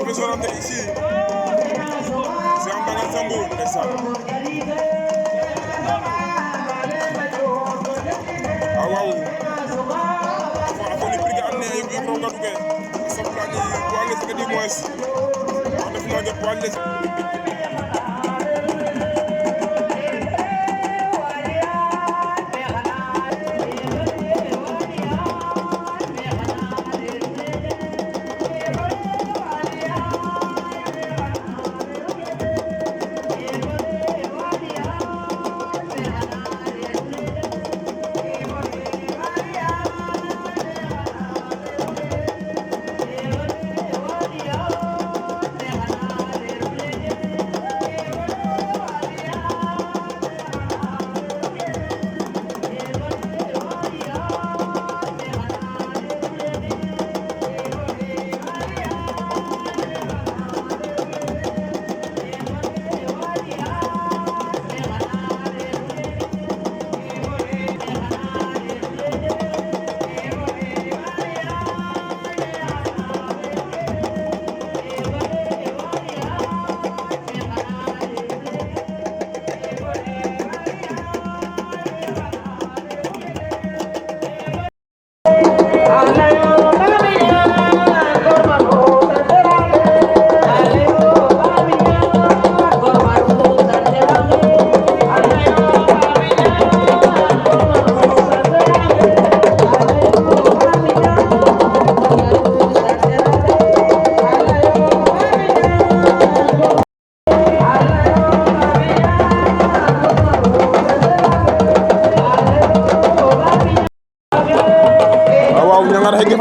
professeur Anta ici c'est un bagage Sambo ndeysaan waaw afoni prix ande yobro gaduge saplani wala ce que di moins def na def wala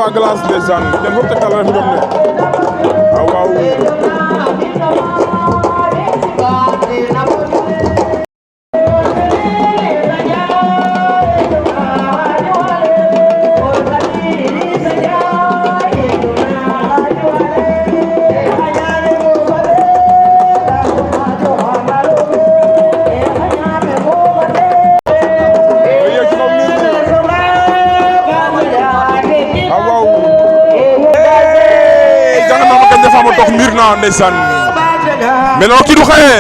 fa glace ndeysaan den fop tegtal ref ndom ne waaw ndeysaan mais non kii du xaye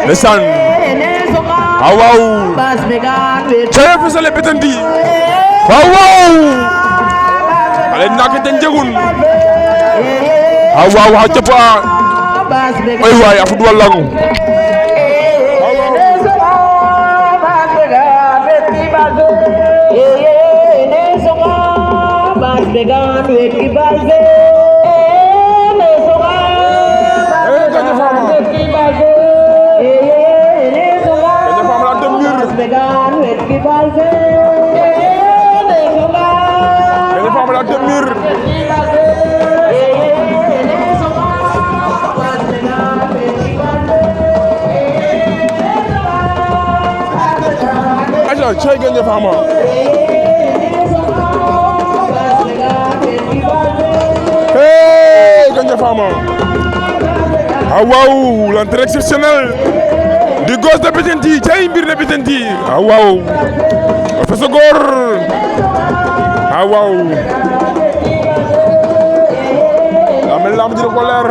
ndeysaan waaw caye fesale betandi waaw ale nake ten jegun waaw ha capa ay waay afu duwal langu Chay Gandia Fama hey Gandia Fama waaw l'entrée exceptionnelle du gosse de Bettenty chay mbir de Bettenty waaw Fessa Gor waaw amel lam ji ko leer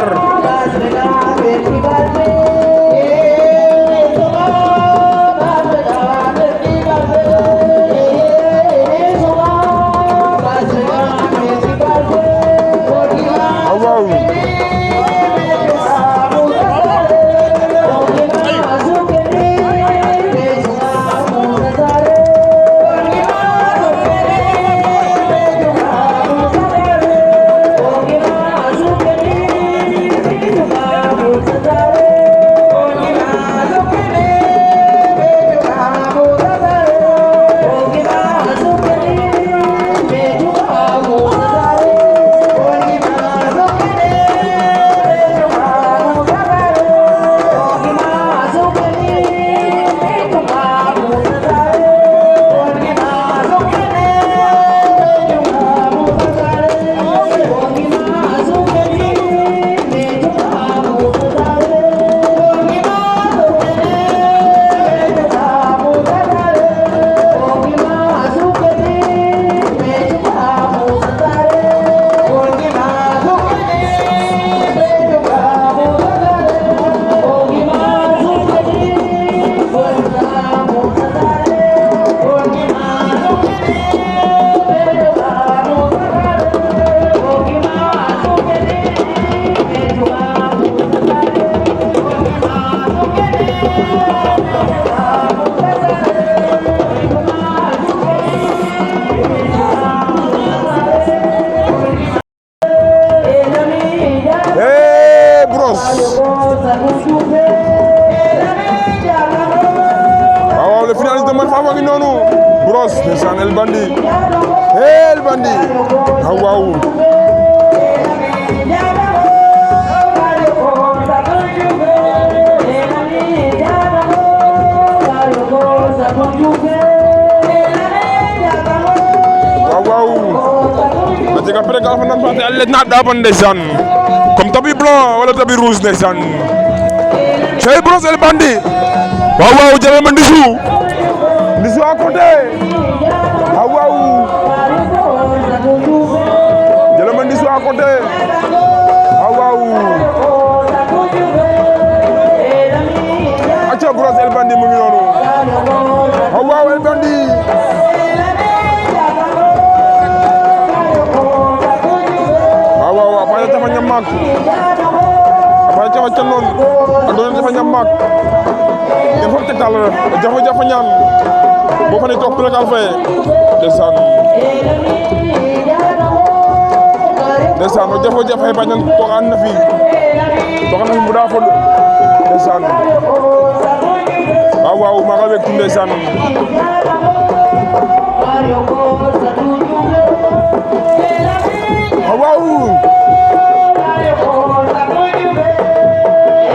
ma ngi noonu Bross ndeysaan El Bandi El Bandi waaw jega pere ka fana fate alle na daban ndeysaan comme tapis blanc wala tapis rouge ndeysaan cey Bross El Bandi waaw jëlal ma Ndisu à côté waaw jëlal ma Ndisu à côté waaw aca Bross El Bandi mu ngi noonu waaw El Bandi apaya cafa ñammak apaya cafa cannon andona cafa ñammak ken fop tegtal jafa ñaan bo fane tok plegal faye ndeysaan o jafo jafe bañan to an na fi mbuda fo ndeysaan waaw maga wek ndeysaan waaw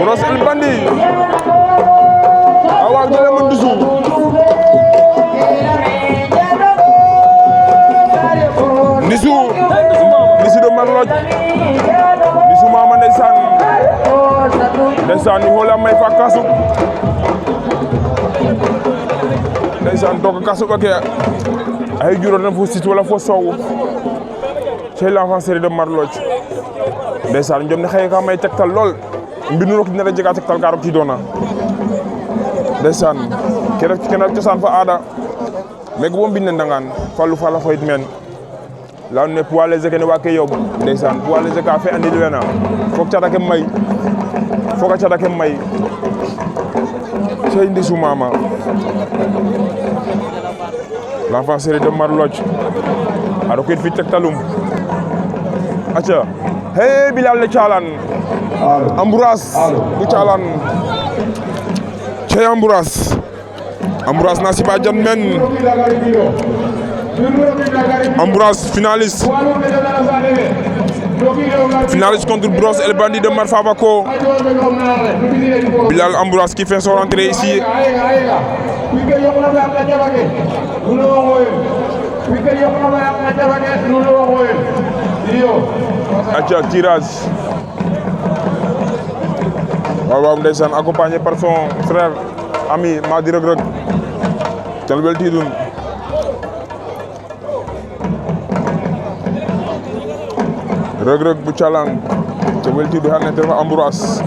Bross El Bandi waaw jëlal ma Ndisu do Marloj Ndisu mama ndeysaan ni hola may fa kasu ndeysaan toog kasu ba ke ay juro na fo sit wala fo sow c'est l'enfant série de Marloj ndeysaan jom ne xëy ka may tegtal lool mbinu rok dina la jega tegtal ka rok ci doona ndeysaan kenn cosaan fa aada meg bo mbin ne ndangaan fallu fala xoyit men la ne poids léger kene wa ke yob ndeysaan poids léger ka fe andil wena fok cada ke may foka cada ke may cey Ndisu mama l'enfant série de Marloj a rokit fi tegtalum aca hey Bilal le Thialane Ambroise bu Thialane cey Ambroise na siba jan men Ambroise finaliste contre Bross El Bandi de Marfabako. Bilal Ambroise qui fait son entrée ici. Acha tirage. Waaw ndeysaan accompagné par son frère ami Madi Reug Reug Jalbel Tidun. Reug Reug bu Thialane Jalbel Tidun hannde tefa Ambroise.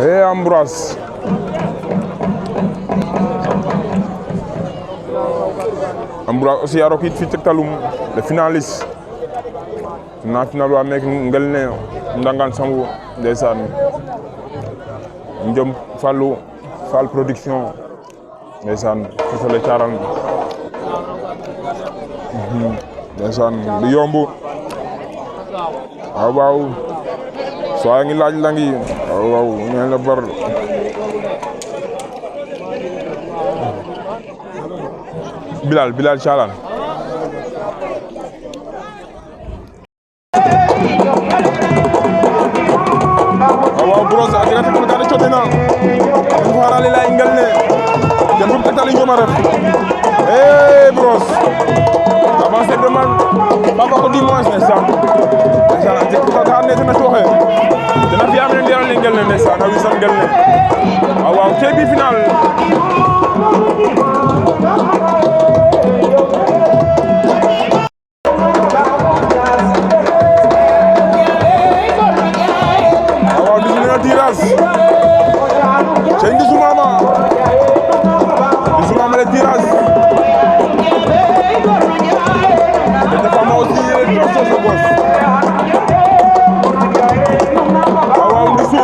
Hey Ambroise. Ambroise aussi a rokid fi tegtalum le finaliste na final wa mek ngel ne ndangan sambu ndeysaan njom Fall production ndeysaan fofale caran ndeysaan du yomb waaw so a ngi laaj langi waaw ñaan la bar Bilal Thialane waaw Bross a jega tekal ka cotena im farale la ingel ne den fop tekal i njoma ref Bross avancé demande papa ko di moins ndeysaan a jeg tekal ka ando naye tena cooxe tena fiya mene nderal ingel ne ndeysaan a wisan ngel ne waaw ceebi final c'est Ndisu mama le tirage c'est fama aussi les torsos de gauche waaw Ndisu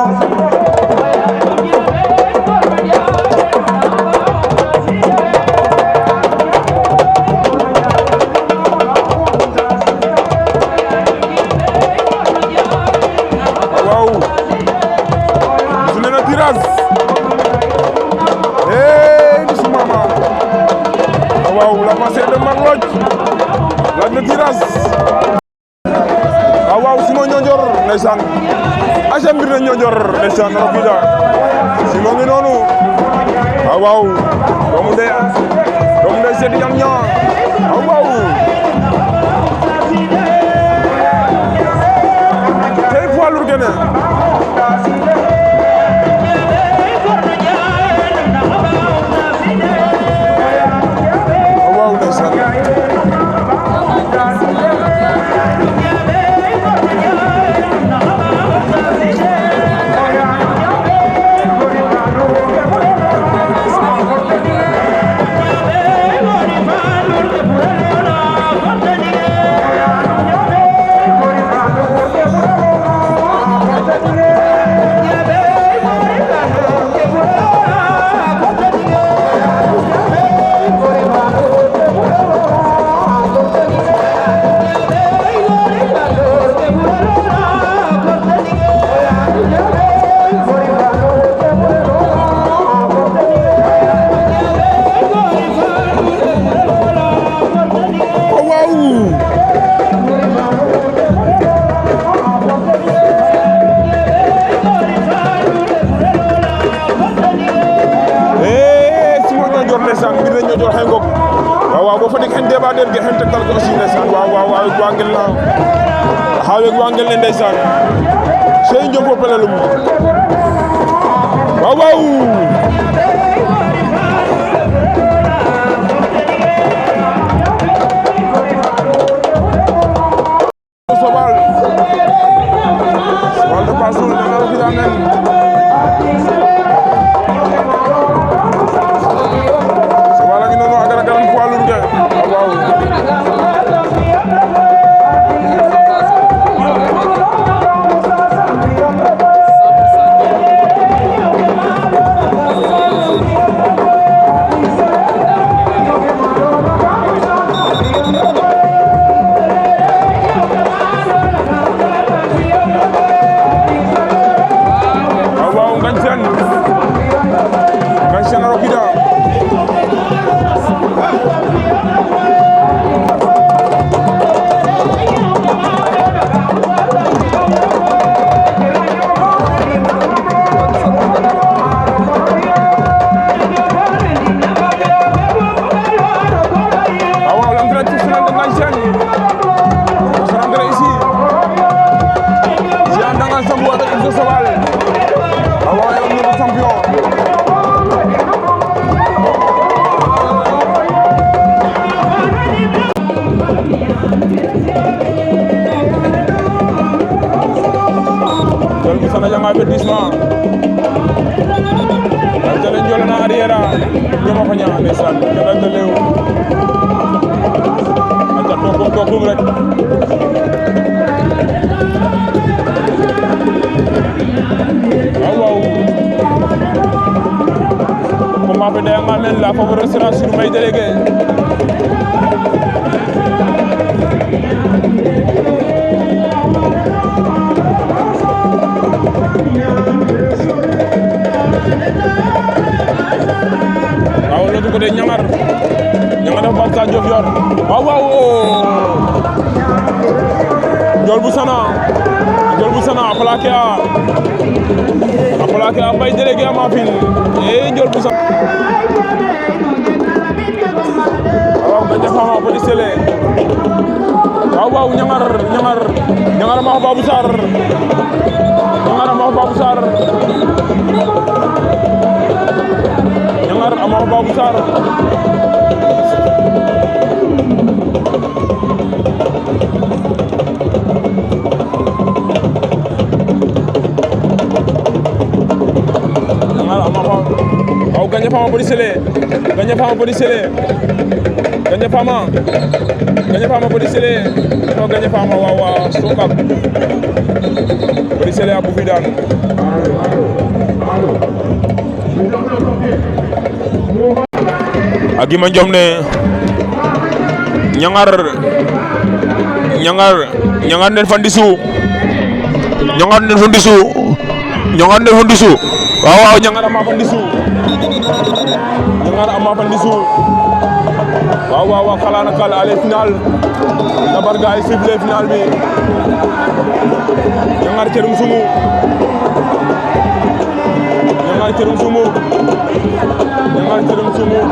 na tirage waaw Simon Ñonjor ndeysaan aca mbir na Ñonjor ndeysaan Rokida Simon ngi noonu waaw doomu ndey Seydi Ñang Ñang waaw tey poids lourd gene waaw ndeysaan waaw bo fadik hen débat der ge hen tektal ko aussi ndeysaan waaw wangel na xawek wangel ne ndeysaan sey njom fo pelalum waaw sobal de pasul na ro fi amen Sana jang avertissement jalen jolana arrière ñoma fa ñaan ndeysaan jalen de lew aca tokum rek waaw comment fait day ngamel la faveur sera sur may délégué waaw loolu ko de ñangar def Barça Diouf yor waaw Ndiol bu Sana plaqué a Mbaye délégué a Mafin Ndiol bu Sana waaw Gandia Fama Petit Sélé waaw ñangar ma Babou Sarr ama Babou Sarr waaw Gandia Fama Petit Sélé Gandia Fama Petit Sélé no Gandia Fama waaw Sokak Petit Sélé a bufi daan agima njom ne ñangar nen fandisu waaw ñangar ama fandisu waaw waaw kala na kala ale final dabar gaay sifflé final bi Niangar Thiéroum Soumou Niangar Thiéroum Soumou Niangar Thiéroum Soumou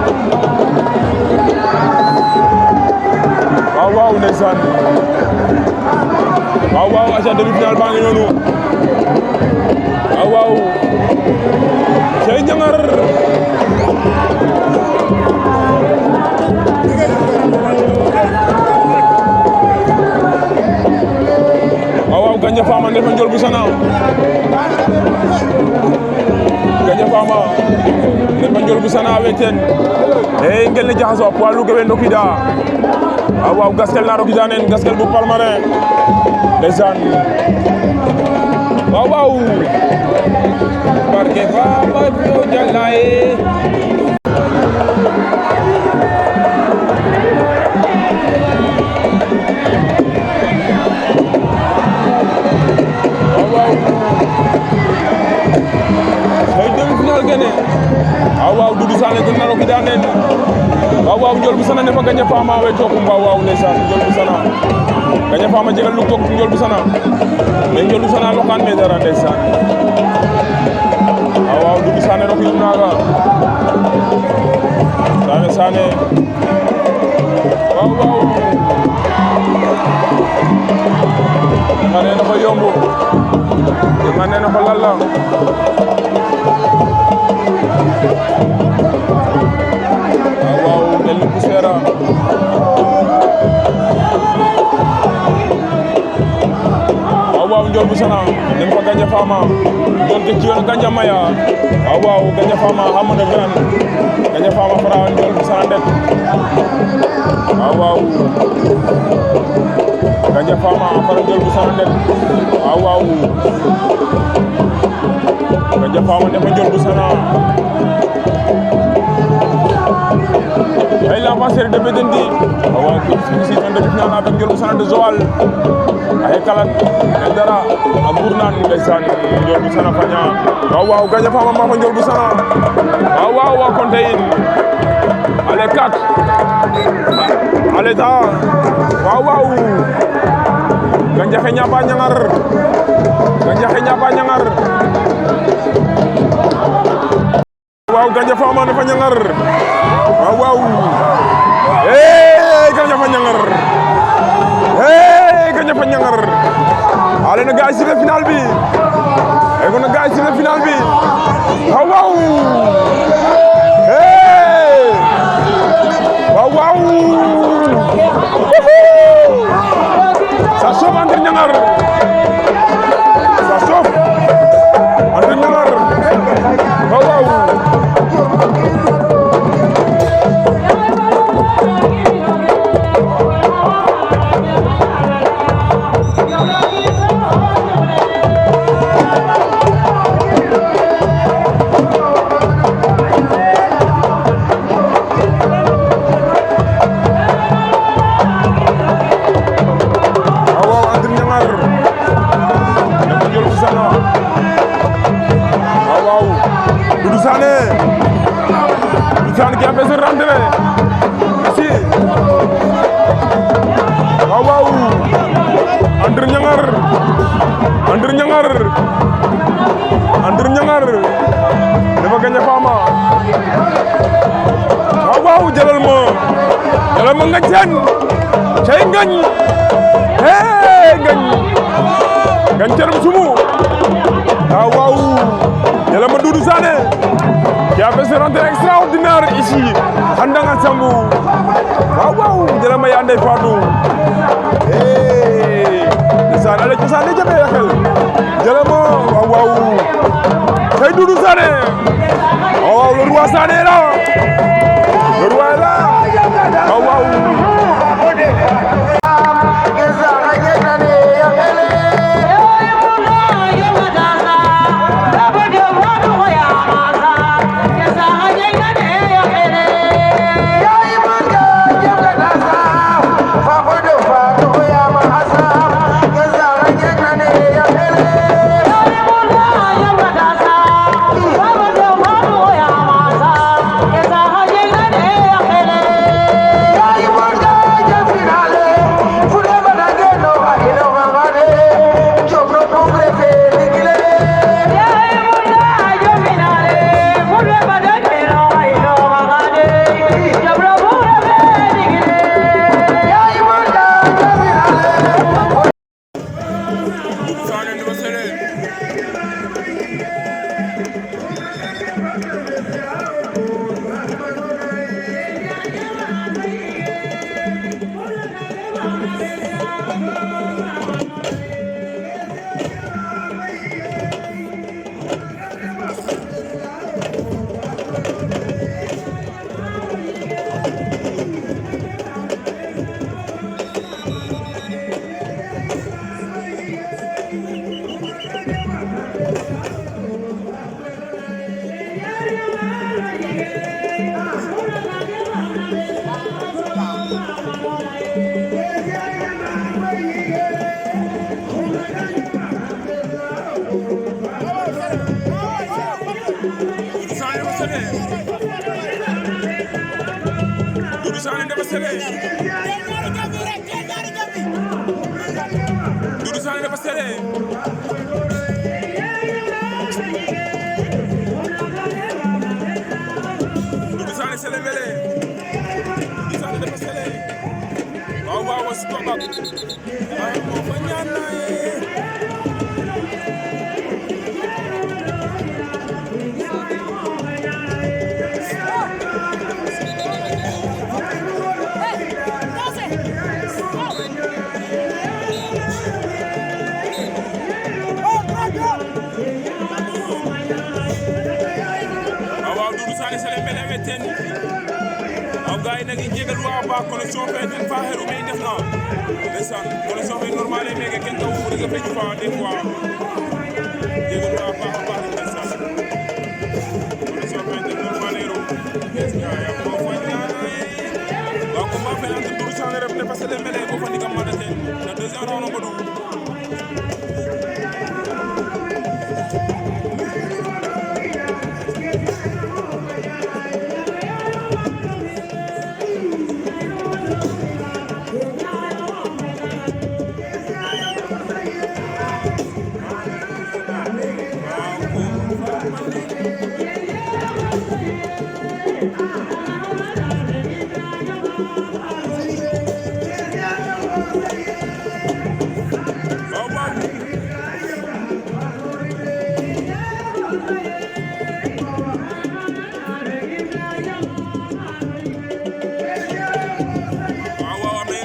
waaw waaw ndeysaan waaw waaw aca demi-finale baa ngi noonu waaw waaw cey Niangar waaw waaw Gandia Fama Ndefa Ndiol bu Sana Gandia Fama Ndefa Ndiol bu Sana weten e ngel ne jaxaso poids lourd we ndokida waaw waaw gaskel na rokida nen gaskel bu Palmarin ndeysaan waaw waaw barke Fama fio jalaye waaw waaw Doudou Sané gën na roki danen waaw waaw Ndiol bu Sana ne fa Gandia Fama we tokum waaw waaw ndeysaan Ndiol bu Sana Gandia Fama jegal lu tok Ndiol bu Sana mais Ndiol bu Sana lokan me dara ndeysaan waaw waaw Doudou Sané roki naga Sané waaw waaw mane na ko yombu mane na ko lalla waaw mel ni poussière waaw waaw Ndiol bu Sana den fa Gandia Fama Ndiol ke ci yoon Gandia Maya waaw waaw Gandia Fama xam na gran Gandia Fama fara Ndiol bu Sana det waaw waaw Gandia Fama fara Ndiol bu Sana det waaw waaw Gandia Fama Ndefa Ndiol bu Sana ay l'enfant série de Bédendi waaw ici on demi-finale avec Ndiol bu Sana de Joal ay kalat Eldara a Bournane ndeysaan Ndiol bu Sana faña waaw waaw Gandia Fama ma fa Ndiol bu Sana waaw waaw wa konte in ale 4 ale ta waaw waaw Gandia xe ñapa Niangar Gandia xe ñapa Niangar waaw Gandia Fama ne fa Niangar waaw waaw Gandia fa Niangar Gandia fa Niangar ale na gaay ci final bi e ko na gaay ci final bi waaw waaw waaw waaw ça chauffe entre Niangar ça chauffe entre Niangar waaw waaw Sané qui a fait se rentrer ici waaw waaw entre Niangar dafa Gandia Fama waaw waaw jëlal ma ngañ seen cey ngañ ngañ Thiéroum Soumou waaw waaw jëlal ma Doudou Sané qui a fait ce rentrée extraordinaire ici Handanga Sambou waaw waaw jëlal ma Yandé Fatou ndeysaan ale cosaan li jafe xel jëlal ma waaw waaw tey Doudou Sané waaw waaw le roi Sané là le roi là waaw waaw Doudou Sané dafa sele Doudou Sané dafa sele Doudou Sané sele mele Doudou Sané dafa sele waaw waaw si combat ay mo fa ñaan na aw gaay nag i jegal wa ba connexion fe ten fa xeru me def na ndeysaan connexion fe normal e meke ken ka wuri ga feju fa des fois jegal wa ba ndeysaan connexion fe ten normal e ro ya ko fa ñaana wa ko ma fe entre Doudou Sané ref ne parce que mele ko fa ndikam ma ten na deuxième round ko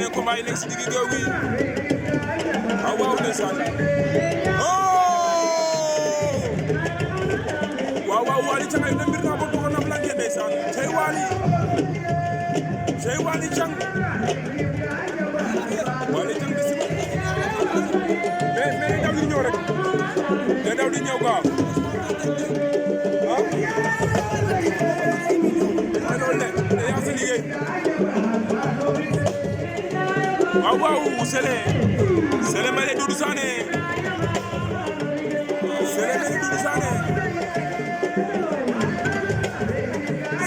du combat nekk si digg géew gi ah waaw ndeysaan waaw waaw Waly Thiam ay mbir naa ba doon na blanqué ndeysaan cey Waly Thiam Waly Thiam de si mais daw di ñëw rek day daw di ñëw gaaw ah loolu de day yàq sa liggéey waaw waaw Sélé mele Doudou Sané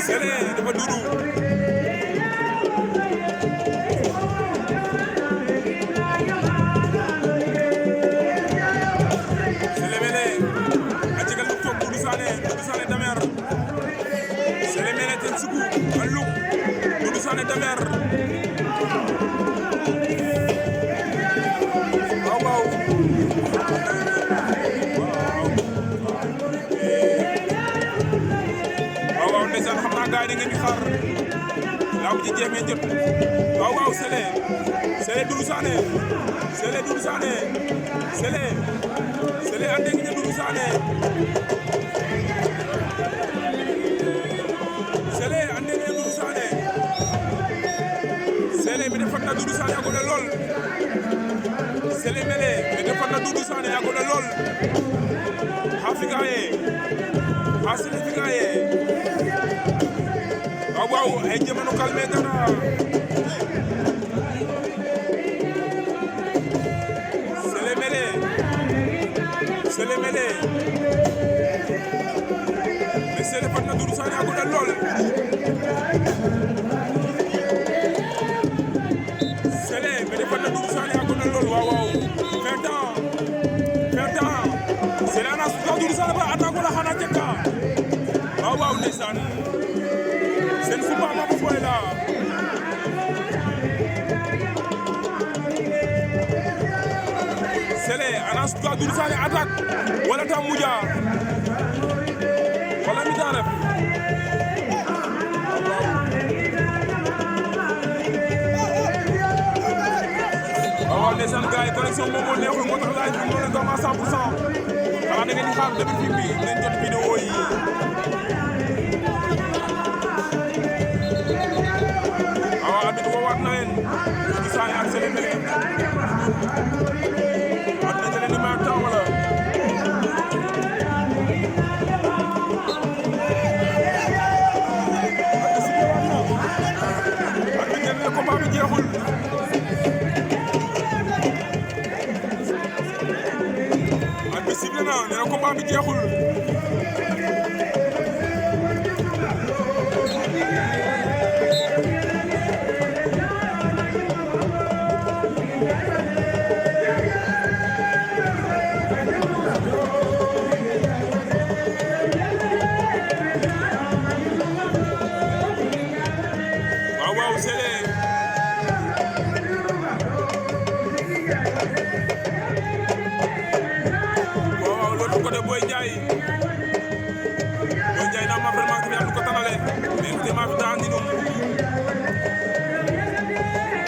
Sélé dafa Doudou Sélé mele a jegal lu toog Doudou Sané damer Sélé mele ten sugu a luk Doudou Sané damer waaw ndeysaan xam naa gaay da ngeen di xaar laaw ji jeex ngeen jot waaw Sélé Doudou Sané Sélé ande ngi Doudou Sané Sélé mi defat na Doudou Sané yàgg na lool Sélé mele mi defat na Doudou Sané yàgg na lool Sélé figa ye waaw ay jamono calme dara Sélé mele mais Sélé fat na Doudou Sané yàgg na lool Sélé mi defat na Doudou Sané yàgg na lool waaw Sélé ana su Doudou Sané ba attaque la xana jekka waaw ndeysaan seen fuba ma ko boy la Sélé ana su Doudou Sané attaque wala ta muja wala mi ta ref waaw ndeysaan gars yi connexion moom moo neexul moo tax gars yi moo leen doon à 100%. xanaa da ngeen di xaar depuis film bi ngeen jot vidéo yi. waaw arbitre woowaat na leen Doudou Sané ak Sélé Mélé at na jëlee ni may temps wala arbitre ne combat bi jeexul arbitre sifflé na nee na combat bi jeexul waaw Sélé waaw l'autre côté Boy Ndiaye naa ma vraiment que yàlla du ko tanale mais te ma fi daan di num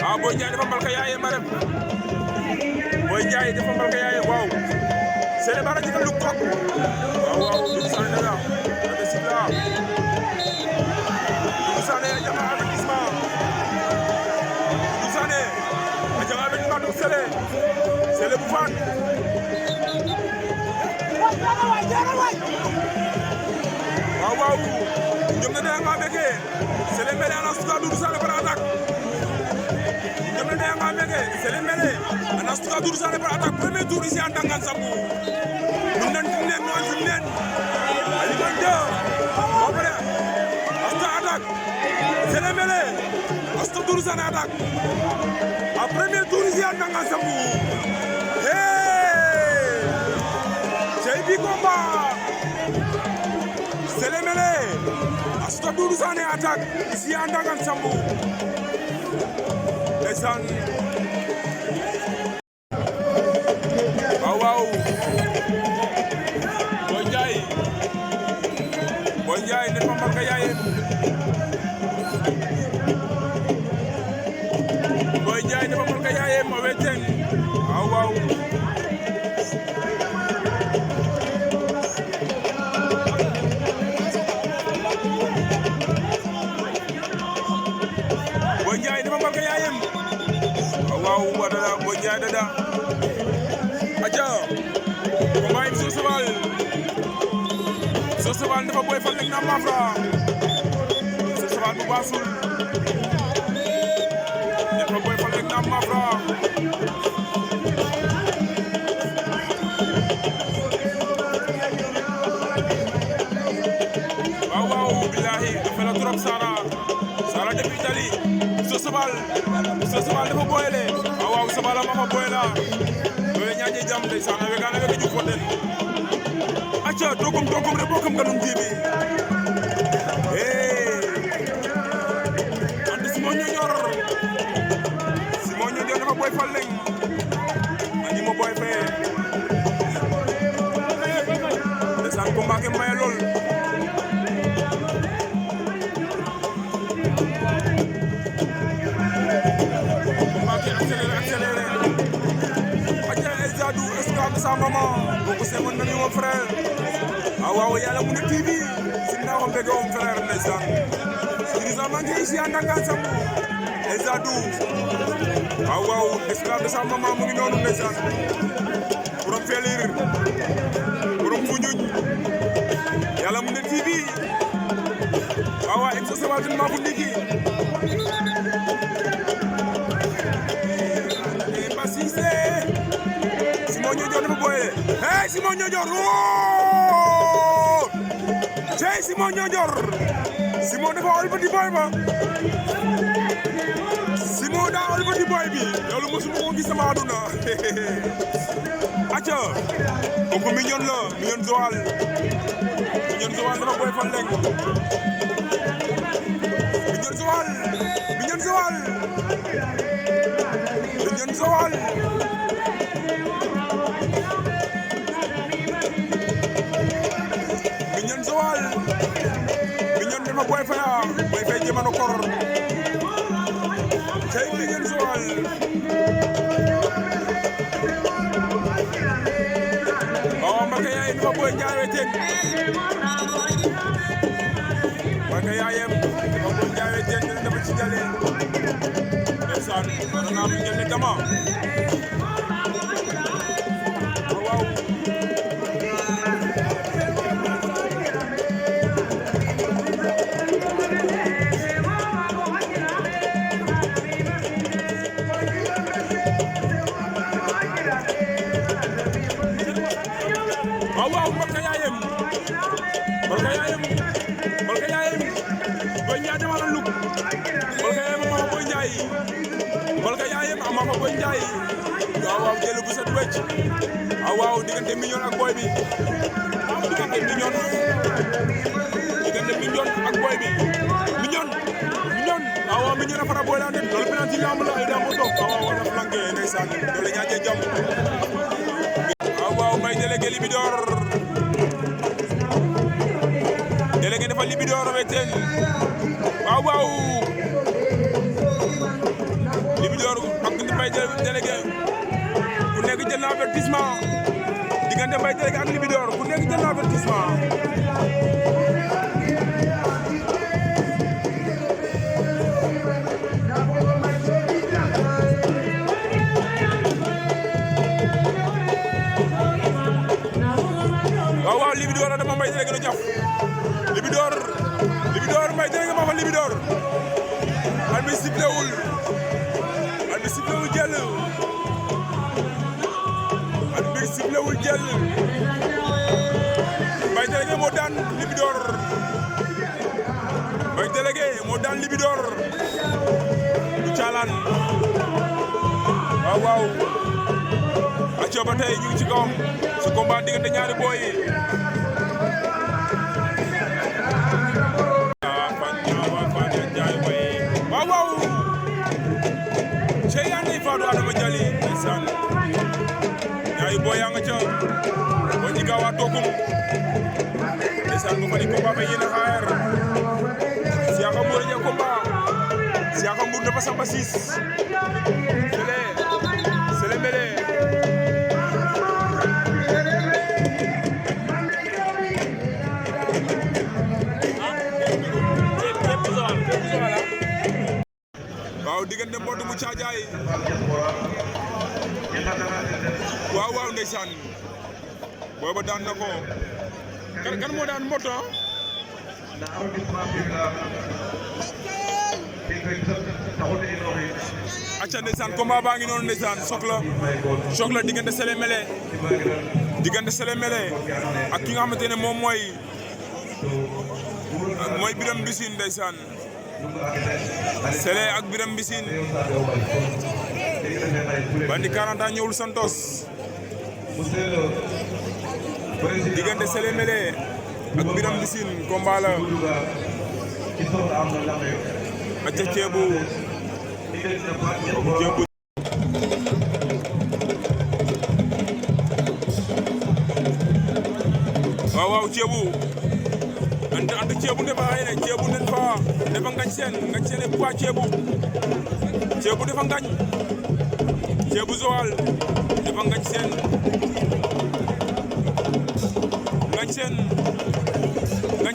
waaw Boy Ndiaye dafa mbalka yaaye ma rem Boy Ndiaye dafa mbalka yaaye waaw Sélé bara jika lu kok waaw Doudou Sané dada ade sibla Doudou Sané jama avertissement Doudou Sané a jama avertissement du Sélé bu faat waaw ñoom ne nga meke Sélé Mélé ana suka Doudou Sané para attaque ñoom ne nga meke Sélé Mélé ana suka Doudou Sané para attaque premier tour ici en Dangan Sambou ñun nañ fi leen noon fi leen Aliman 2 ba pare asta attaque Sélé Mélé asta Doudou Sané attaque a premier tour ici en Dangan Sambou hey c'est bi combat Sélé Mélé asta Doudou Sané attaque ici en Dangan Sambou ndeysaan waaw Boy Ndiaye ne fa mbalka yaayem Boy Ndiaye ne fa mbalka yaayem o weten waaw Boy Ndiaye ne fa mbalka yaayem waaw wadada Boy Ndiaye dada aja combat im Sossebal dafa Boy Fall nek na Mafra Sossebal bu baasul dafa Boy Fall nek na Mafra waaw billahi dafa la trop Sara depuis Italie Sossebal dafa boyele waaw Sobala ma fa boyela do ñaaje jam de sana wegana wege ju foten acha dogum re bokam ganum jibi andi Simon Ñoñor dafa Boy Fall leng andi mo boy fe desan combat ke maye lol combat ke accéléré acha Elzadou esclave de sa maman boko c'est mon ami mon frère waaw Yalla Moundé TV simna ko mbege on frère ndeysaan dirigeant manqué ici en Dangan Sambou Elzadou waaw esclave de sa maman mu ngi noonu ndeysaan borom felir borom Foundiougne Yalla Moundé TV waaw ex Sossebal tin ma fu ndiki Basissé Simon Ñoñor dafa boyele hey Simon Ñoñor Jey Simon Ñoñor Simon dafa olbati boy ba Simon daa olbati boy bi loolu mosuma ko gis sama aduna aca kooku Mignon la Mignon Joal dafa Boy Fall leng Mignon Joal Mignon Joal dafa Boy Faye jemano kor cey Mignon Joal Boy Ndiaye weten Malka yaayam Mama Boy Ndiaye weten dafa ci jale ndeysaan wara na am ngeen ne dama waaw waaw Malka yaayam Boy Ndiaye dama la lug Malka yaayam Mama Boy Ndiaye Malka yaayam Mama Boy Ndiaye waaw jël bu set wecc waaw diggante Mignon ak boy bi diggante Mignon ak boy bi Mignon waaw Mignon a fara boy la dem loolu penalty lamb la ay dambo toog waaw wala flanqué ndeysaan loolu ñaajee jàmm waaw may délégué Libidor délégué dafa Libidor weten waaw Libidor ak may délégué ku nekk jël na avertissement diggante may délégué ak Libidor ku nekk jël na avertissement waaw Libidor dama may délégué na jàpp Libidor may délégué ma fa Libidor al bi sifflewul jël may délégué moo daan Libidor du caalaan waaw acca ba tey ñu ngi ci kawam ci combat diggante ñaari boy waaw cey yaa ngi Fadou Adama Jali ndeysaan ñaari boy yaa nga ca bo ci gawa tokum ndeysaan ko fani combat bay yéena xaar Siaka Mbour ñe combat Siaka Mbour dafa samba 6 sele mele waaw diggante Modou mu Caajaay waaw ndeysaan booba daan na ko kan moo daan Modou acca ndeysaan combat baa ngi noonu ndeysaan choc la diggante Sele Mele ak ki nga xamante ne moom mooy Biram Mbissine ndeysaan Sele ak Biram Mbissine bandi 40 ans ñëwul Santos diggante Sele Mele ak Biram Mbissine combat la acca ceebu waaw ceebu anda ceebu ndefa hayne ceebu nden fa ndefa ngañ sen e poids ceebu ndefa ngañ ceebu Joal ndefa ngañ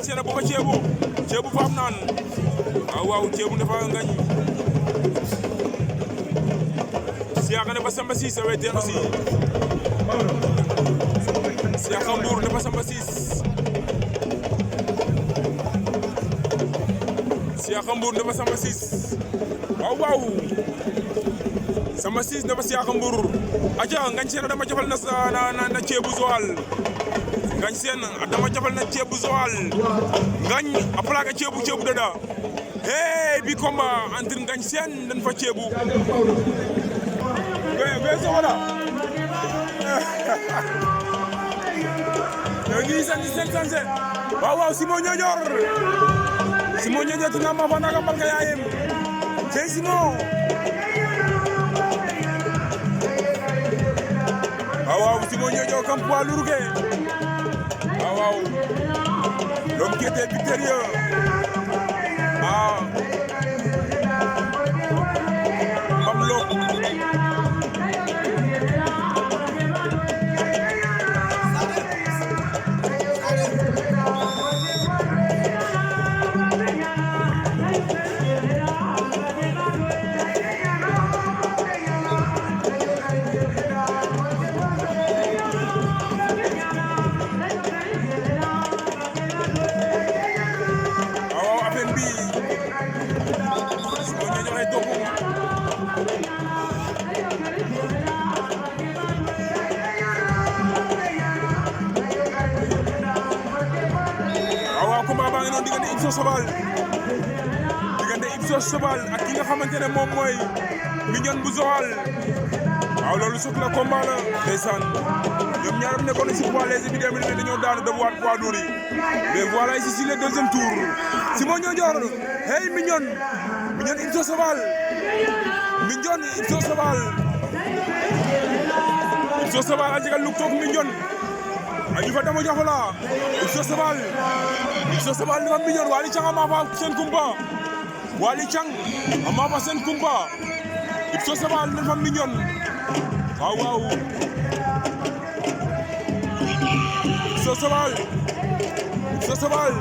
sen a boka ceebu faam naan waaw ceebu ndefa ngañ Siaka ndefa Samba 6 a weten aussi Siaka Mbour ndefa Samba 6 Siaka Mbour ndefa Samba 6 waaw Samba 6 ndefa Siaka Mbour aca ngañ seen dama jafal na ceebu Joal ngañ seen dama jafal na ceebu Joal ngañ a plaqué ceebu dada hey bi combat entre ngañ seen dañ fa ceebu be soxla ngi sanse waaw Simon Ñoñor tuna ma fa naga Malka yaayem cey Simon waaw Simon Ñoñor kam poids lourd ke waaw l'homme qui était victorieux Mbamlo baa ngi noonu diggante Ibzo Sobal ak ki nga xamante ne moom mooy Mignone bu Joal waaw loolu soog la combat la ndeysaan ñoom ñaaram nekkoon na si poids léger bi dem ne dañoo daanu dem waat poids lourd yi mais voilà ici le deuxième tour Simon Niodior hey Mignone Ibzo Sobal a jegal luk took Mignone a yifa damo jafola Ibzo Sobal dafa Mignone Waly Thiang a maafa seen kumpa Ibzo Sobal dafa Mignone waaw Ibzo Sobal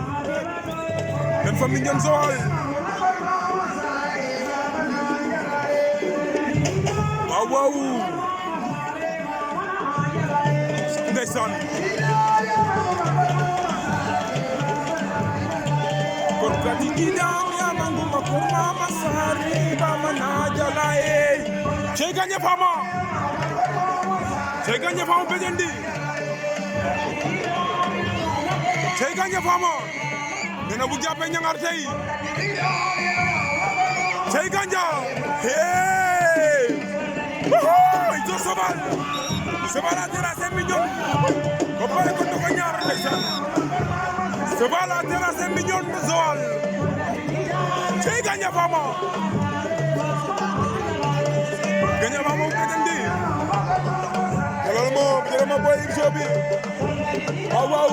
dafa Mignone Joal waaw ndeysaan kon kati kidam ya mangu makoma masari bama na jalae cheganye fama bejendi cheganye fama nena bu jappe ñangar tay cheganja hey Ibzo Sobal a terrassé Mignone ba pare ko ko ñaar ndeysaan Sobal a terrassé Mignone bu Joal cey Gandia Fama bejendi jëlal ma boy Ibzo bi waaw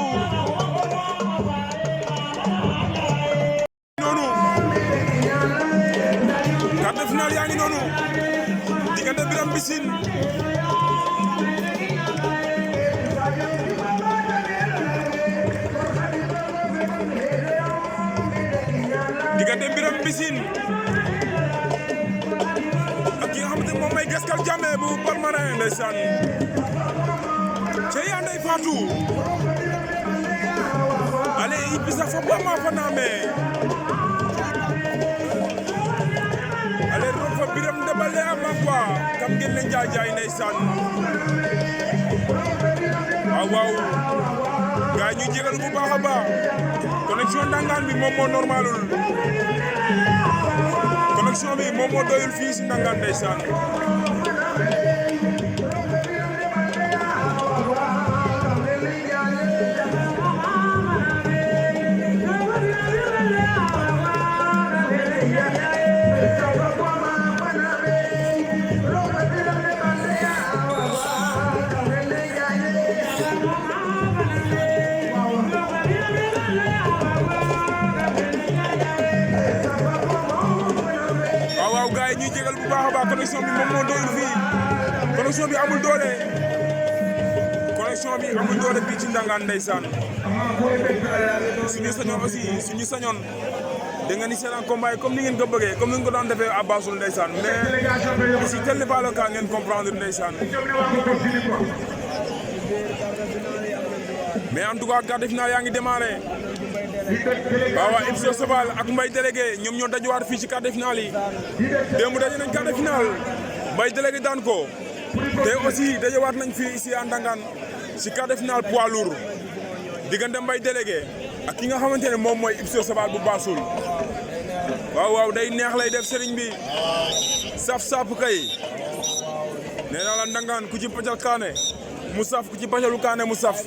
noonu quart de finale yaa ngi noonu diggante Birame Mbissine ak ki nga xamante ne moom may Gaskel Jammeh bu Palmarin ndeysaan ce yandey Fatou ale ibisa fo bama faname ale ro fa Birame Ndebale ama quoi kam ngeen ne njaay ndeysaan waaw gaay ñu jégal bu baax a baax connexion Ndangaan bi moom moo normalul connexion bi moom moo doyul fii si Ndangaan ndeysaan gaay ñuy jégal bu baax a baax connexion bi moom moo doyul fii connexion bi amul doole fii ci Ndangaan ndeysaan suñu sañoon da nga ni seetaan combat yi comme ni ngeen ko bëggee comme ni ngeen ko daan defee à Bassoul ndeysaan mais ici tel n'est pas le cas ngeen comprendre ndeysaan mais en tout cas quart de finale yaa ngi démarré waaw Ibzo Sobal ak Mbaye Délégué ñoom ñoo dajewaat fii ci quart de finale yi démb daje nañ quart de finale Mbaye Délégué daan ko te aussi dajewaat nañ fii ici à Ndangaan ci quart de finale poids lourd diggante Mbaye Délégué ak ki nga xamante ne moom mooy Ibzo Sobal bu Bassoul waaw day neex lay def sëriñ bi saf kay nee naa la Ndangaan ku ci pàccal kaane mu saf ku ci pàccalu kaane mu saf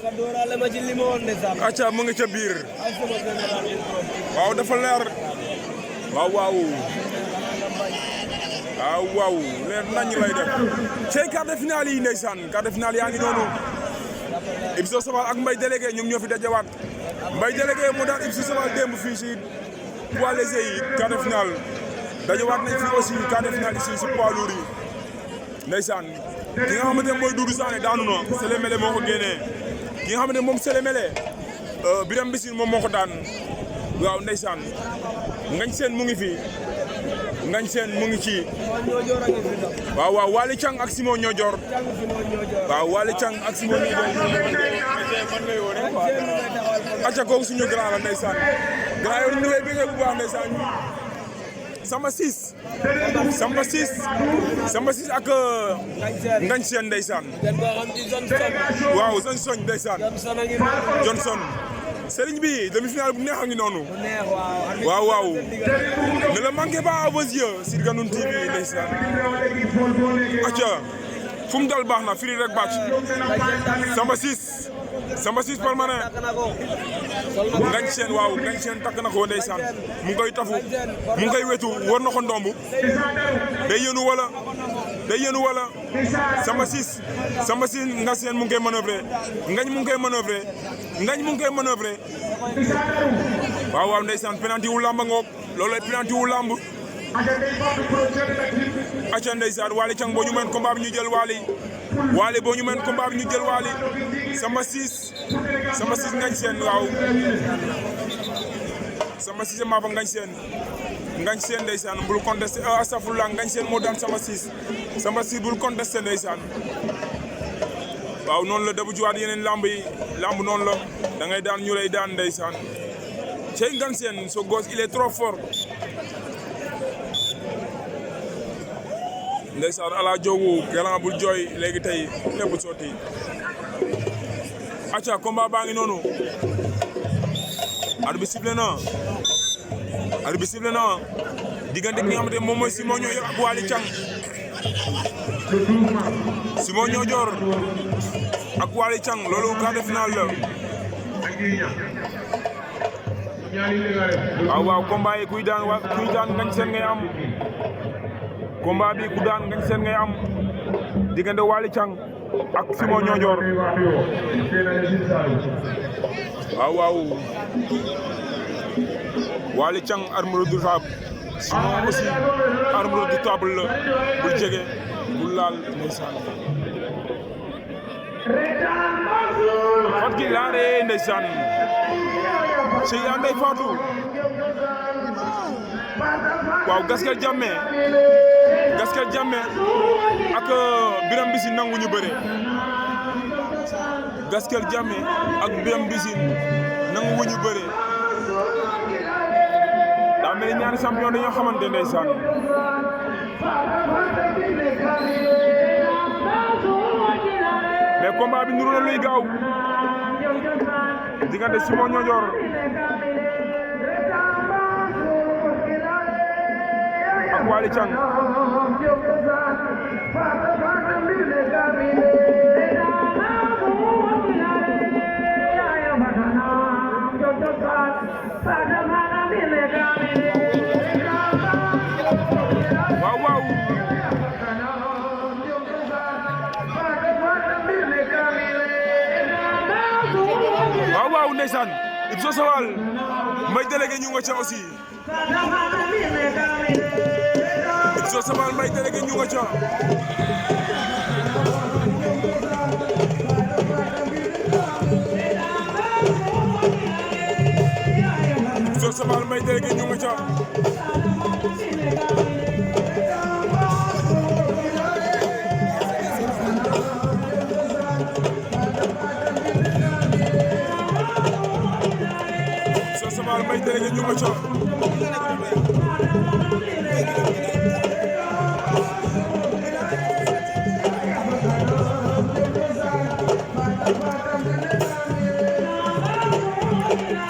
acca mu ngi ca biir waaw dafa leer waaw leer nañ lay def cey quart de finale yi ndeysaan quart de finale yaa ngi noonu Ibzo Sobal ak Mbaye Délégué ñoom ñoo fi dajewaat Mbaye Délégué moo daan Ibzo Sobal démb fii si poids léger yi quart de finale dajewaat nañ fi aussi quart de finale ici si poids lourd yi ndeysaan ki nga xamante ne mooy Doudou Sané daanu na Sélé Mélé moo ko génnee ki nga xamante ne moom Sélé Mélé Birame Mbissine moom moo ko daan waaw ndeysaan Ngagne Sène mu ngi fi Ngagne Sène mu ngi ci waaw Waly Thiang ak Simon Niodior waaw Waly Thiang ak Simon Niodior acca kooku suñu grand la ndeysaan grand yow ñu lay bëggee bu baax ndeysaan Samba Ciss ak Ngagne Sène ndeysaan waaw Johnson ndeysaan Serigne bi demi-finale bu neex a ngi noonu. waaw waaw. ne le manquez pas à vos yeux sur Gandoul TV ndeysaan. acca fu mu dal baax na firi rek bàcc. Samba 6 permanent. ngañ seen waaw ngañ seen takk na ko ndeysaan mu ngi koy tafu mu ngi koy wetu war na ko ndomb day yéenu wala Samba 6 nga seen mu ngi koy manœuvrer ngañ mu ngi koy manœuvrer waaw ndeysaan penalty wu lamb ngoog loolay penalty wu lamb acca ndeysaan Waly Thiam boo ñu mën combat bi ñu jël Waly boo ñu mën combat bi ñu jël Waly Samba 6 ngañ seen waaw Samba 6 maa fa ngañ seen ndeysaan bul contesté astafurlah ngañ seen moo daan Samba 6 bul contesté ndeysaan waaw noonu la dabu juwaat yeneen lamb noonu la da ngay daan ñu lay daan ndeysaan cey ngañ seen so gosse il est trop fort ndeysaan ala jowu garan bul jooy léegi tey lépp sotti acca combat baa ngi noonu arbitre sifflé na diggante ki nga xamante moom mooy Simon Niodior ak Waly Thiam Simon Niodior ak Waly Thiam loolu quart de finale la waaw combat yi kuy daan ngañ seen ngay am combat bi ku daan ngañ seen ngay am diggante Waly Thiam ak Simon Niodior waaw Waly Thiam arme redoutable Simon aussi arme redoutable la bul jege bul laal ndeysaan fat ki laare ndeysaan sey anday Fatou waaw Gaskel Jammeh ak Biram Mbissine nanguñu bëre Gaskel Jammeh ak Biram Mbissine nanguñu bëre daa mel ni ñaari champion dañoo xamante ndeysaan mais combat bi nuru na luy gaaw diggante Simon Niodior ak Waly Thiam waaw ndeysaan Ibzo Sawal may délégué ñu nga ca aussi Ibzo Sawal may délégué ñu nga ca Ibzo Sawal may délégué ñu nga ca may délégué ñu nga ca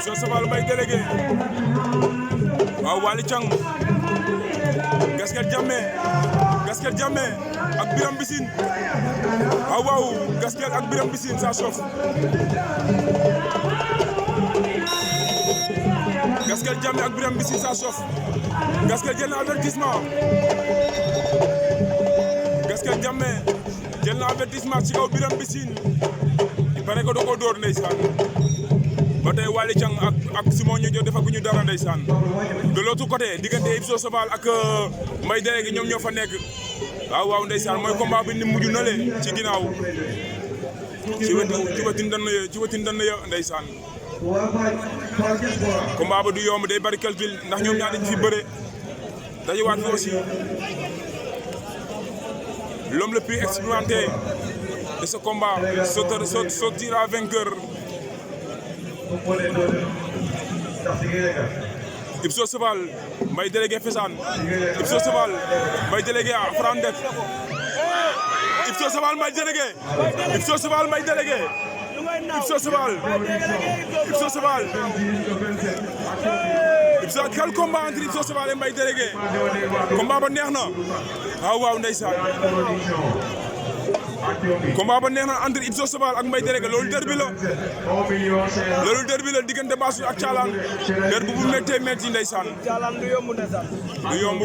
Ibzo Sawal may délégué waaw Waly Thiam Gaskel Jammeh ak Biram Mbissine waaw Gaskel ak Biram Mbissine sa sof Gaskel Jammeh ak Biram Mbissine sa sof Gaskel jël na avertissement Gaskel Jammeh jël na avertissement ci kaw Biram Mbissine il paraît que da koo dóor ndeysaan ba tey Waly Thiam ak Simon Niodior defaguñu dara ndeysaan de l'autre côté diggante Ibzo Sawal ak may délégué ñoom ñoo fa nekk waaw ndeysaan mooy combat bi ni mujj na le ci ginnaaw ci wetin dënn ya ndeysaan combat ba du yomb day bari calcul ndax ñoom ñaar dañ fi bëre dajewaat fi aussi l'homme le plus expérimenté de ce combat sortira vainqueur. Ibzo Sawal may délégué Fessane Ibzo Sawal may délégué Frandet Ibzo Sawal may délégué Ibso Joal Ibso quel combat entre Ibso Joal et Mbaye Délégué combat ba neex na waaw ndeysaan combat ba neex na entre Ibso Joal ak Mbaye Délégué loolu derby la diggante Bassoul ak Thialane derby bu méttee métti ndeysaan Thialane du yomb ndeysaan du yomb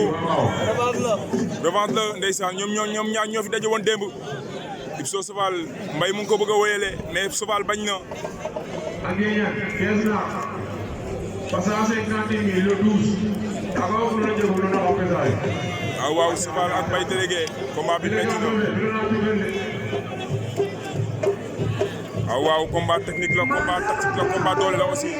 revanche la ndeysaan ñoom ñaar ñoo fi daje woon démb Ibso Joal Mbaye mu ngi ko bëgg a wéyale mais Joal bañ na waaw Joal ak Mbaye Délégué combat bi métti na waaw combat technique la combat tactique la combat doole la aussi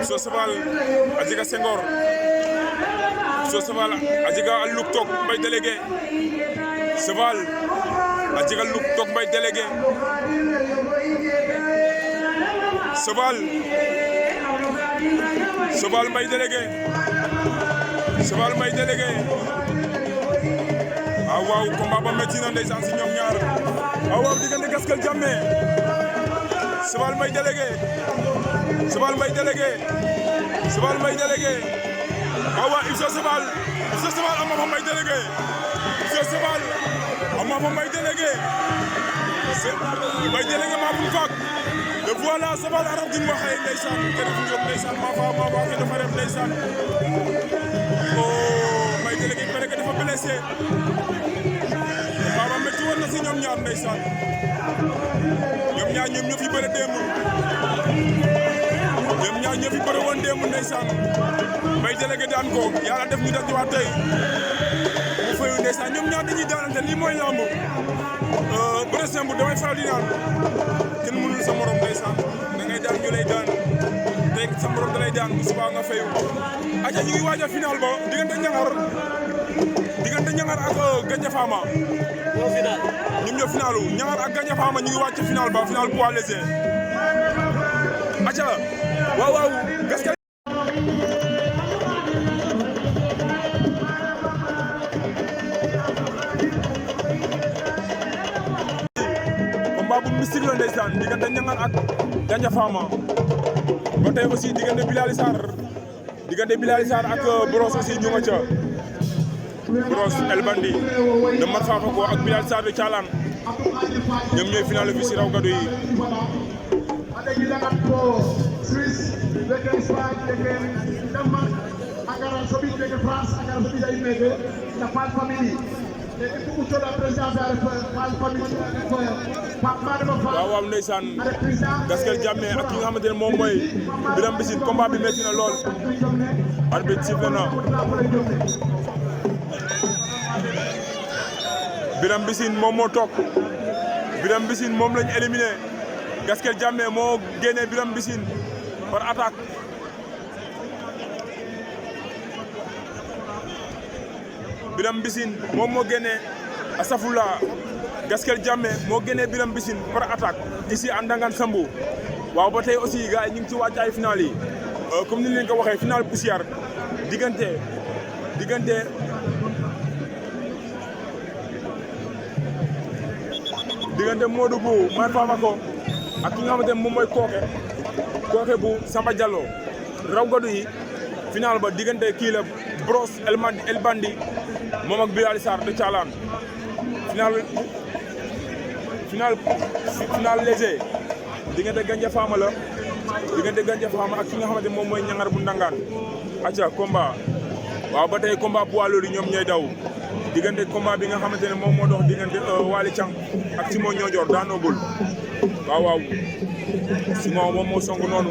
Ibso Joal a jega Senghor Ibso Joal a jega a luk took Mbaye Délégué Joal a jega luk took Mbaye Délégué Joal Mbaye Délégué waaw combat ba métti na ndeysaan si ñoom ñaar waaw diggante Gaskel Jammeh Joal Mbaye Délégué waaw Ibso Joal am na fa Mbaye Délégué maa bu faak le voilà Joal arab din waxee ndeysaan kene fu jóg ndeysaan maa fa ke dafa ref ndeysaan Mbaye Délégué pare que dafa blessé baba métti woon na si ñoom ñaar ndeysaan ñoom ñoo fi bëre démb ndeysaan Mbaye Délégué daan ko yàlla def ñu dajewaat tey mu fayu ndeysaan ñoom ñaar dañuy daanante lii mooy lamb bëre simple damay faral di naan kenn mënul sa morom ndeysaan da ngay daan ñu lay daan tey sa morom da lay daan bu subaa nga fayu aca ñu ngi waaj a final ba diggante Niangar ak Gandia Fama ñoom ñoo finalu Niangar ak Gandia Fama ñu ngi waaj final ba final poids léger aca waaw Gaskel combat bu mystique la ndeysaan diggante Niangar ak Gandia Fama ba tey aussi diggante Bilali Sarr ak Bross aussi ñu nga ca Bross El Bandi de Mar Fafako ak Bilali Sarr de Thialane ñoom ñooy final bi si raw gadu yi waaw ndeysaan Gaskel Jammeh ak ki nga xamante ne moom mooy Birame Mbissine combat bi métti na lool arbitre sifflé na Birame Mbissine moom moo toog Birame Mbissine moom lañ éliminé Gaskel Jammeh moo génnee Birame Mbissine par attaque Birame Mbissine moom moo génnee asafula Gaskel Jammeh moo génnee Birame Mbissine par attaque ici à Ndangan Sambou waaw ba tey aussi gars yi ñu ngi ci wàccaay final yi comme ni leen ko waxee final poussière diggante Modou bu Mar Fafako ak ki nga xamante ne moom mooy Kooke bu Samba Diallo raw gadu yi final ba diggante kii la Bross El Bandi moom ak Bilali Sarr de Thialane final léger diggante Gandia Fama la ak ki nga xamante moom mooy Niangar bu Ndangaan acca combat waaw ba tey combat poids lourd ñoom ñooy daw diggante combat bi nga xamante ne moom moo dox diggante Waly Thiam ak Simon Ñoojoor daanoogul waaw Simon moom moo song noonu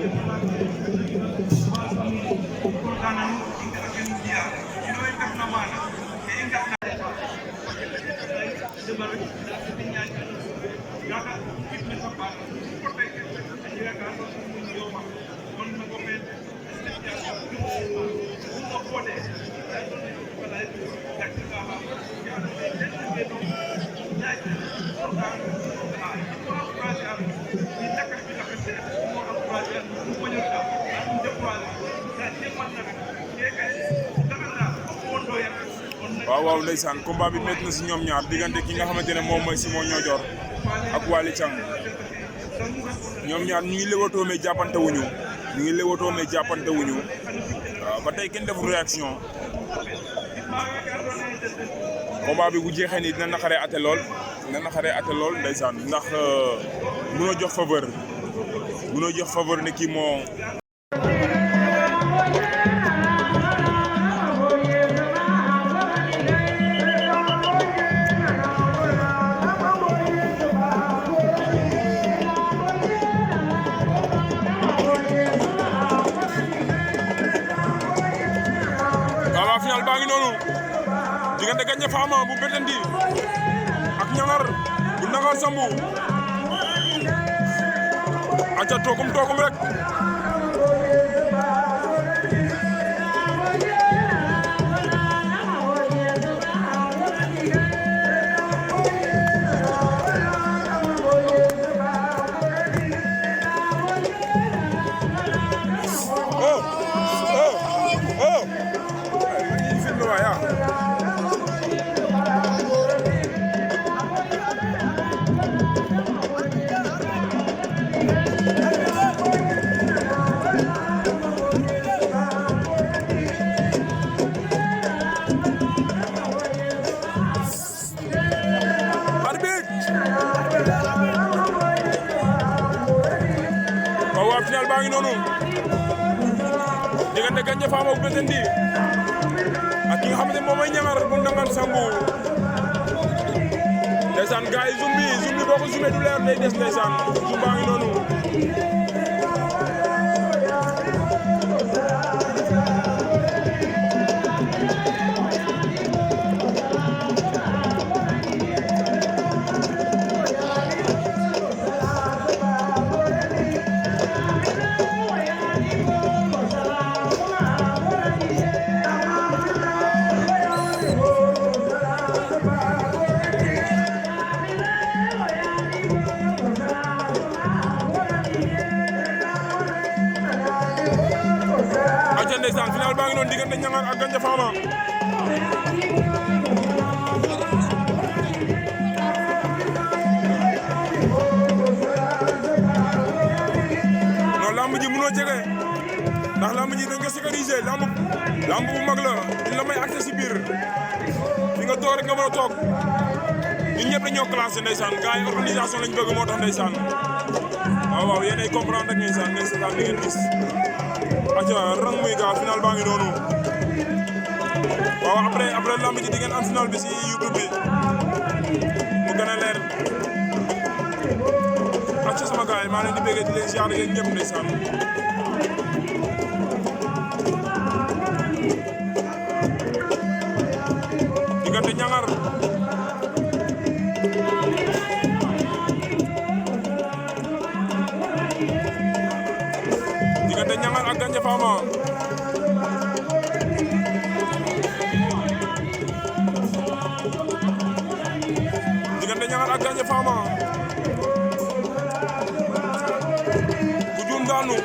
waaw ndeysaan combat bi métti na si ñoom ñaar diggante ki nga xamante ne moom mooy Simon Ñoojoor ak Waly Thiam ñoom ñaar ñu ngi lewatoo mais jàppante wuñu waaw ba tey kenn deful réaction combat bi bu jeexee nii dina naqaree ate lool ndeysaan ndax mënoo jox faveur ne kii moo final baa ngi noonu diggante Gandia Fama bu Bettendy ak Ñangar bu Nangar Sambu aca toogum rek final baa ngi noonu diggante Gandia Fama bu Bettendy ak ki nga xamante ne moom mooy Ñangar bu Nangar Sambu ndeysaan gars yi zoom bi boo ko zoomé du leer day des ndeysaan zoom baa ngi noonu ndeysaan final baa ngi noonu diggante Ñangar ak Gandia Fama non lamb ji mënoo jege ndax lamb ji dañ ko sécuriser lamb bu mag la la may accès si biir fi nga toog rek nga mën a toog ñun ñëpp dañoo classé ndeysaan gars yi organisation lañ bëgg moo tax ndeysaan waaw yéenay comprendre rek ndeysaan li ngeen gis aca rang muy ga final baa ngi noonu waaw après lamb ji di ngeen am final bi si YouTube bi mu gën a leer aca sama gars yi maa leen di bëggee di leen ziar yéen ñëpp ndeysaan diggante Ñangar ak Gandia Fama diggante Ñangar ak Gandia Fama ku juum daanu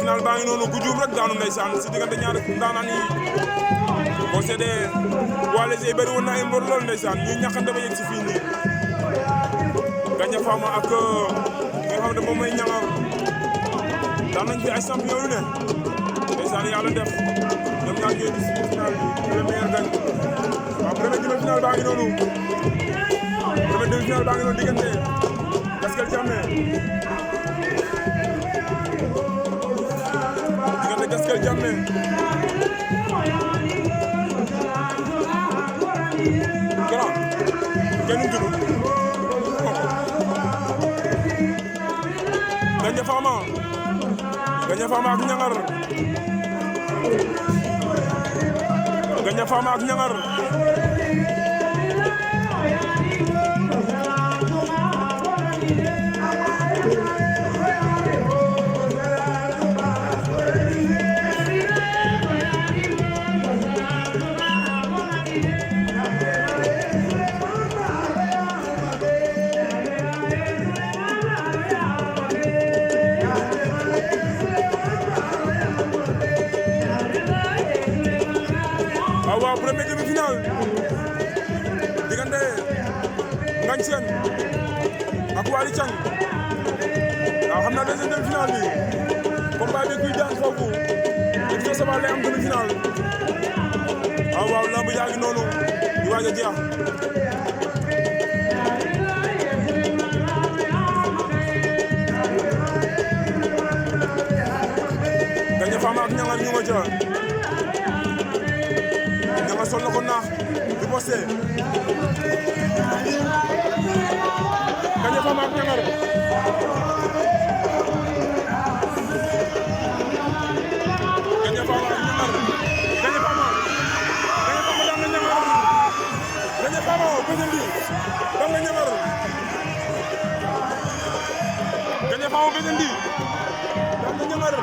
final baa ngi noonu ku juum rek daanu ndeysaan si diggante ñaari ndaanaan yi boo seetee waa les bëri woon na ay mbor lool ndeysaan ñuy ñàkkante ba yegg si fii nii Gandia Fama ak nga xam ne moom mooy Ñangar daan nañ fi ay champion yu ne ndeysaan yàlla def ñoom ñaar ñooy di final bi le meilleur gagne waaw premier demi-finale baa ngi noonu diggante Gaskel Jammeh Gaskel Jammeh grand kenn tudd Gandia Fama ak Ñangar Gandia Fama ak Ñangar demi-finale diggante Ngagne Sène ak Waly Thiam waaw xam naa deuxième demi-finale bi combat bi kuy daan foofu il faut savoir lay am demi-finale waaw lamb yaa ngi noonu di waaj a jeex Gandia Fama ak Niangar ñu nga ca Niangar sol na ko naax di posté Gandia Fama ak Niangar Gandia Fama ak Niangar Gandia Fama daan na Niangar Gandia Fama bëjën bi daan na Niangar Gandia Fama bëjën bi daan na Niangar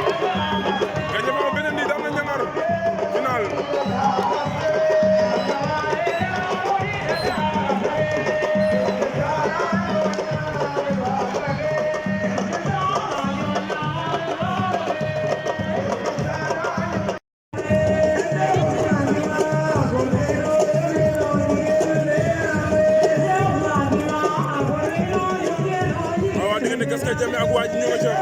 Gandia Fama beneen bi daan na Niangar final waaw diggante Gaskel Jammeh ak waa ji ñu nga ca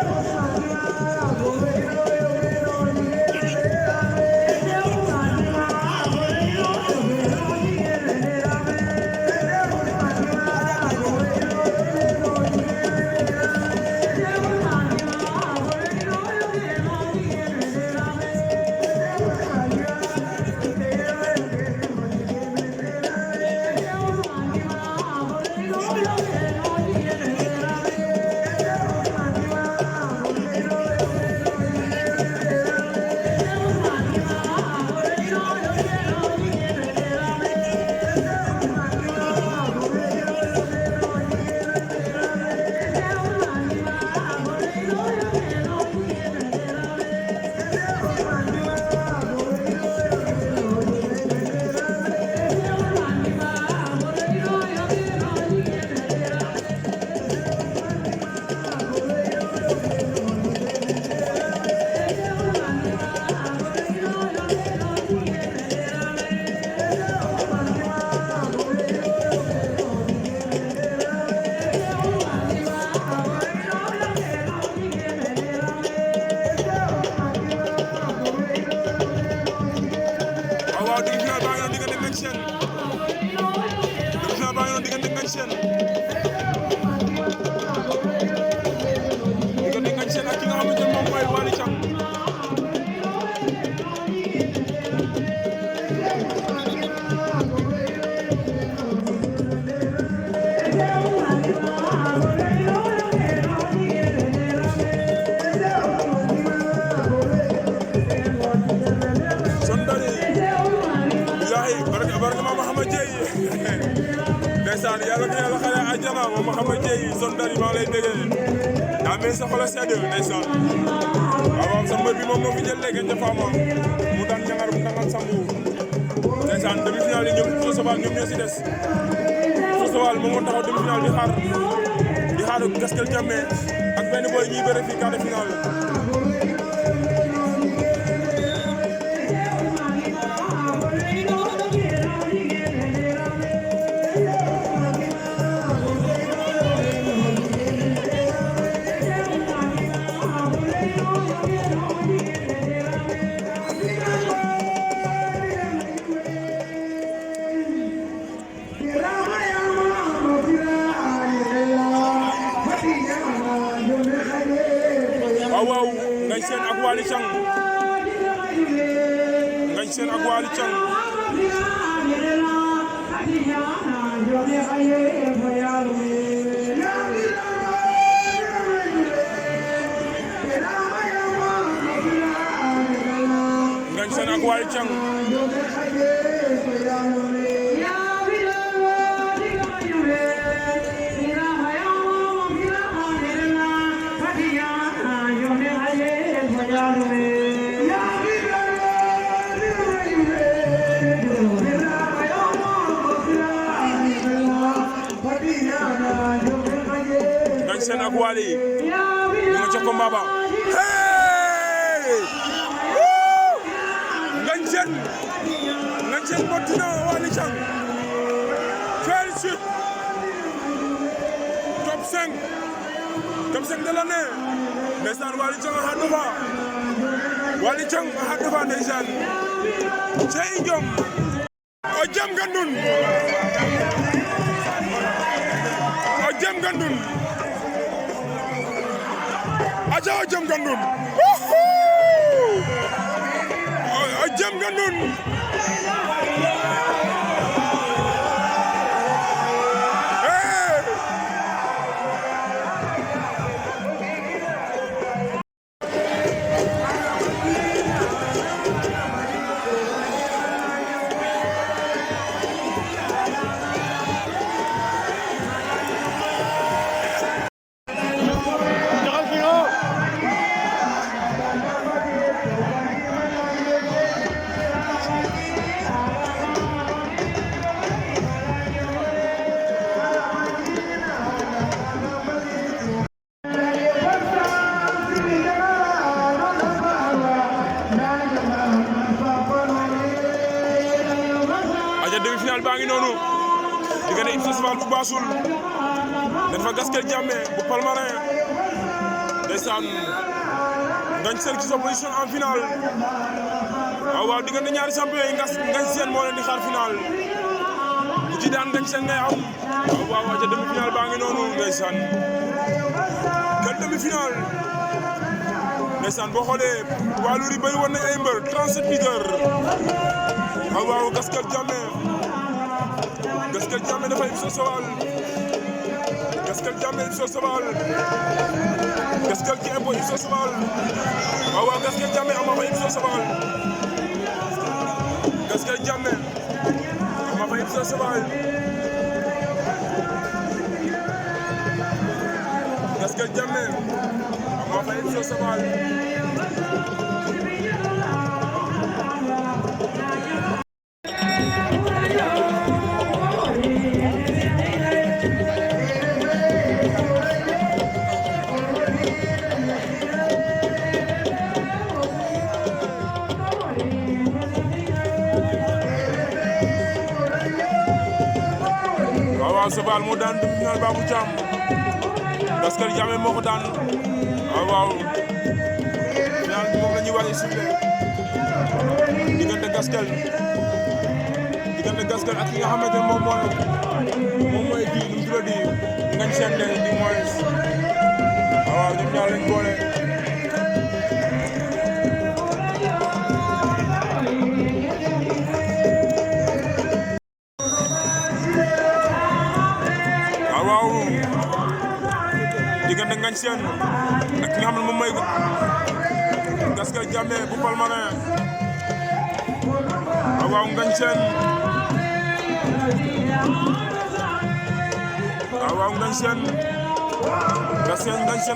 ndeysaan yàlla ko yàlla xale àjjana moom Mouhamed Dieye Sondari maa lay déggee daa mel sa xol a sedd ndeysaan waaw sa mbër bi moom moo fi jël léegi Gandia Fama mu daan Niangar mu dangal Sambu ndeysaan demi-finale yi ñoom Fosowal ñoom ñoo si des Fosowal moom moo taxaw demi-finale di xaar Gaskel Jammeh ak benn boy ñuy bëre fii quart de finale waaw Ngagne Sène ak Waly Thiam Ngagne Sène ak Waly Thiam Ngagne Sène ak Waly Thiam Ngagne Sène ak Waly ca combat ba Ngagne Sène botti na Waly Thiam félicite top 5 de l'année ndeysaan Waly Thiam a xaddu fa ndeysaan cey njom o jam gandun aja o jam gandun demi-finale baa ngi noonu diggante Ibou Sossoval bu Bassoul dafa Gaskel Diamé bu Palmarin ndeysaan Ngagne Sène ci sa position en finale waaw diggante ñaari champion yi Ngagne Sène moo leen di xaar finale bu ci daan Ngagne Sène ngay am waaw ca demi-finale baa ngi noonu ndeysaan quel demi-finale ndeysaan boo xoolee waa Lour yi bëri woon nañ ay mbër 37 litres waaw Gaskel Diamé dafa Ibou Sossoval Gaskel Diamé Ibou Sossoval Gaskel ci impo Ibou Sossoval waaw Gaskel Diamé ama fa Ibou Sossoval Gaskel Diamé ama fa Ibou Sossoval Gaskel Diamé ama fa Ibou Sossoval waaw Sossoval moo daan demi-finale Babou Thiam Gaskel Diamé moo ko daan waaw final bi moom la ñuy waaj a sifflé diggante Gaskel ak ki nga xamante ne moom mooy kii nu mu tuddati Ngagne Sène di moins waaw ñoom ñaar lañ boole waaw diggante Ngagne Sène ak ki nga xam ne moom mooy Gaskel Diamé bu Palmarin waaw Ngagne Sène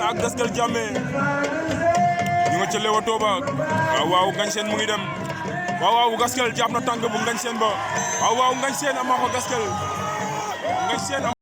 ak Gaskel Diamé ñu nga ca Leewtoo ba waaw Ngagne Sène mu ngi dem waaw Gaskel jàpp na tànk bu Ngagne Sène ba waaw Ngagne Sène ama ko Gaskel